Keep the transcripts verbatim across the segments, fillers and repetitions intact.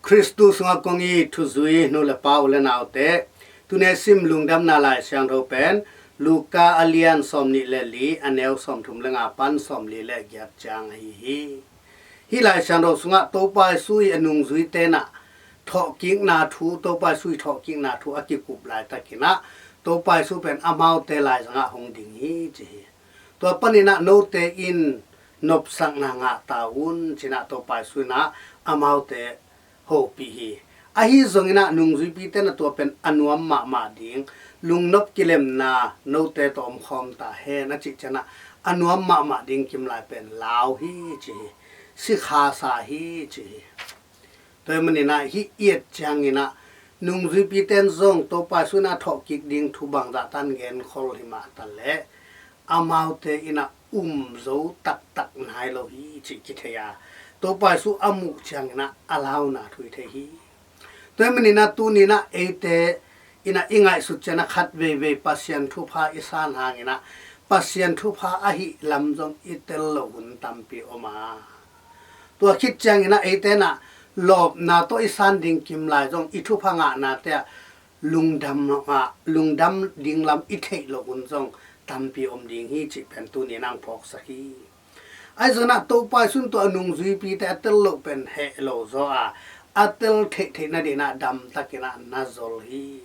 Khristu sungah kong it thuzui nu le pa, u le naute, tuni a sim Lungdamna Lai Siangtho pen Luka a lian sawmnih le li, a neu sawmthum le nga pan sawmli le giat ciang ahi hi. Hih Lai Siangtho sungah Topa Jesu i a nungzuite in ah thawhkikna thu, Topa Jesu i thawhkikna thu a kikup laitakin ah Topa Jesu pen amaute laizangah hong ding hi ci hi. Tua panin ah note in nopsakna ngah ta un ci-in ah Topa Jesu in ah amaute hopih hi. Ahi zongin ah nungzuipite in ah tua pen a nuam mahmah ding, lungnop kilemna note tawh omkhawm ta hen a cih ciangin ah a nuam mahmah ding kimlai pen lau hi ci hi. Sikha sa hi ci hi. Tua ahih manin ah hih i et ciangin ah nungzuipite in zong Topa Jesu in ah thawhkik ding thu bangzah tan genkhol hi mah ta leh amaute in ah um zo taktak nai lo hi cih kithei a, Topa Jesu a muh ciangin ah a launa thu i thei hi. Tua ahih manin ah tuni in ah eite in ah i ngaihsut ciangin ah khat veivei Pasian thupha i san hangin ah Pasian thupha ahih lam zong i tel loh hun tampi om a, tua khit ciangin ah eite in ah lawpna tawh i san ding kimlai zong i thupha ngahnate ah lungdam, ah, lungdam ding lam i theih loh hun zong tampi om ding hi cih pen tuni in ah hong phawksak hi. Ahi zongin ah Topa Jesu in tua a nungzuipite a tel loh pen heh lo zaw a, a tel theihtheih nadingin ah damtakin ah na zol hi.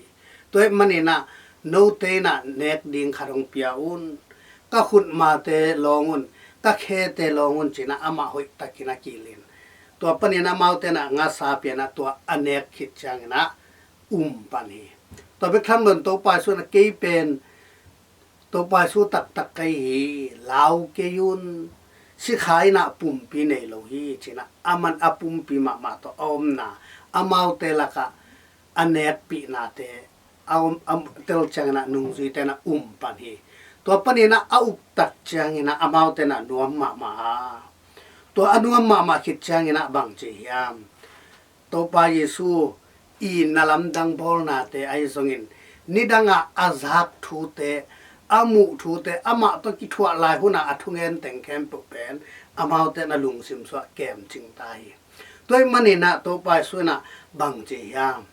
Tua ahih manin ah note in ah nek ding khat hong pia un, ka khutmate lawng un, ka khete lawng un ci-in ah amah hoihtakin a kilin. Tua panin amaute in ah ngasa pia-in ah tua a nek khit ciangin ah um pan hi. Tua bek tham loin Topa Jesu in ah kei pen Topa Jesu taktak ka hi hi, lau kei un, sikha in ah pumpi nei lo hi ci-in ah aman a pumpi mahmah tawh a omna, amaute lakah a nekpihnate a om, a tel ciangin ah nungzuite in ah um pan hi. Tua panin ah a up tak ciangin ah amaute in ah nuam mahmah a, tua a nuam mahmah khit ciangin ah bang ci hiam? Topa Jesu i na lamdang bawlnate ahi zongin nidangah a zak thute, a muh thute, amah tawh kithuah lai hunah a thungen teng khempeuh pen amaute in ah lungsim sungah kemcing ta hi. Tua ahih manin ah Topa Jesu in ah bang ci hiam?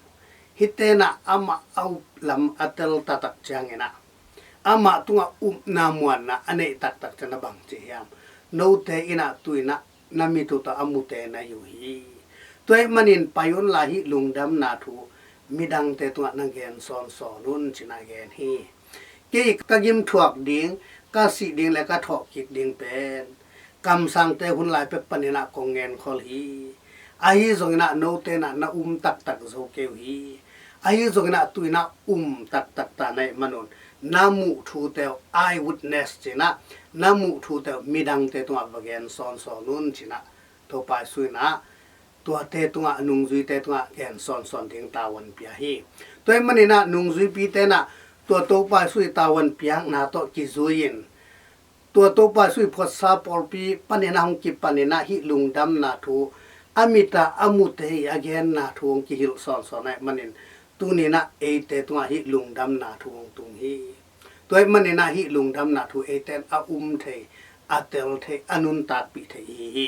Hihte in ah amah a up lam a tel taktak ciangin ah amah tungah upna muanna a neih taktak ciangin ah bang ci hiam? Note in ah tu-in ah na mit uh tawh a mute na hi uh hi. Tua ahih manin pai unla hih lungdamna thu midangte tungah na gen sawnsawn un ci-in ah gen hi. Kei ka gimthuak ding, ka sih ding le ka thawhkik ding pen kamsangte hun lai pek panin ah kong genkhol hi. Ahi zongin ah note in ah na um taktak zo kei uh hi. Ahi zongin ah tu-in ah um taktak ta na hih manun na muh thute uh, eyewitness ci-in ah na muh thute uh midangte tungah va gen sawnsawn un ci-in ah Topa Jesu in ah tuate tungah, nungzuite tungah gen sawnsawn ding tavuan pia hi. Tua ahih manin ah nungzuipite in ah tua Topa Jesu i tavuan piakna tawh kizui-in tua Topa Jesu i phuatsa pawlpi panin ah hong kipanin ah hih lungdamna thu a mit ah a mute i a genna thu hong kihilh sawnsawn ahih manin tuni in ah eite tungah hih lungdamna thu hong tung hi. Tua ahih manin ah hih lungdamna thu eite in a um thei, a tel thei, a nuntakpih thei i hi hi.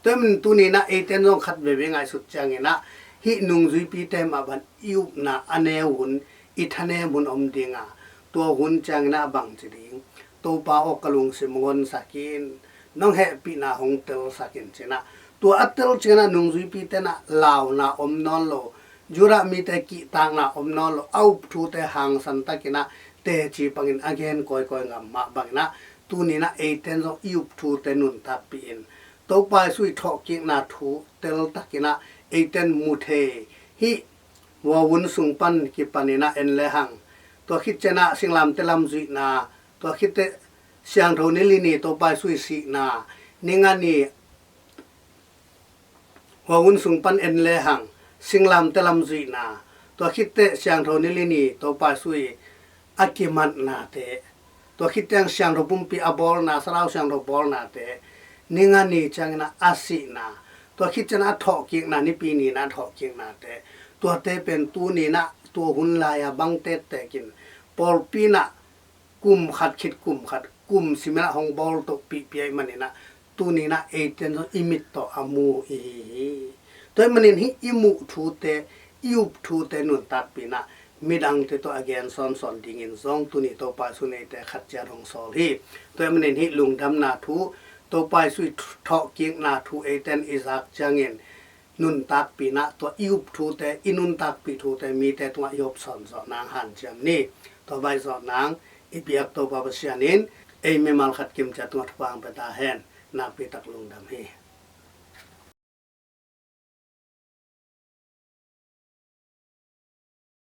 Tua ahih manin tuni in ah eite in zong khat veivei ngaihsut ciangin ah hih nungzuipite mah bang i upna a neu hun, i thanem hun om ding a, tua hun ciangin ah bang ci ding? Topa aw, ka lungsim hong honsak in, nong hehpihna hong telsak in ci-in ah tua a tel ciangin ah nungzuipite in ah launa om nawn lo, Judah mite kihtakna om nawn lo, a up thute hangsan takin ah teci pangin a gen kawikawi ngam mah bangin ah tuni in ah eite in zong i up thute nuntakpih in Topa Jesu i thawhkikna thu teltakin ah eite in mu thei. Hih Vuavun sung pan kipanin ah en lehang, tua khit ciangin ah singlamteh lam zuihna, tua khit teh siangtho ni li ni Topa Jesu i sihna, ni nga ni Vuavun sung pan en lehang, singlamteh lam zuihna, tua khit teh siangtho ni li ni Topa Jesu i a kimatnate, tua khit teh siangtho pumpi a bawlna, Sathau Siangtho bawlnate, ni nga ni ciangin ah a sihna, tua khit ciangin ah a thawhkikna, Nipi ni in ah a thawhkiknate, tuate pen tuni in ah tua hun lai-a bang tektek in pawlpi in ah kum khat khit kum khat, kum simin ah hong bawl tohpihpih ahih manin ah tuni in ah eite in zong i mit tawh a mu i hi hi. Tua ahih manin hih i muh thute, i up thute nuntakpih in ah midangte tawh a gen sawnsawn dingin zong tuni Topa Jesuh in eite khat ciat hong sawl hi. Tua ahih manin hih lungdamna thu, Topa Jesuh i thawhkikna thu eite in i zak ciangin nuntakpih in ah tua i up thute, i nuntakpih thute mite tungah i hopsawn zawh nang hanciam ni. Tua baih zawh nang i biak Topa Pasian in ei mimal khat kimciat tungah thupha hong pia ta hen. Nakpi tak lungdam hi.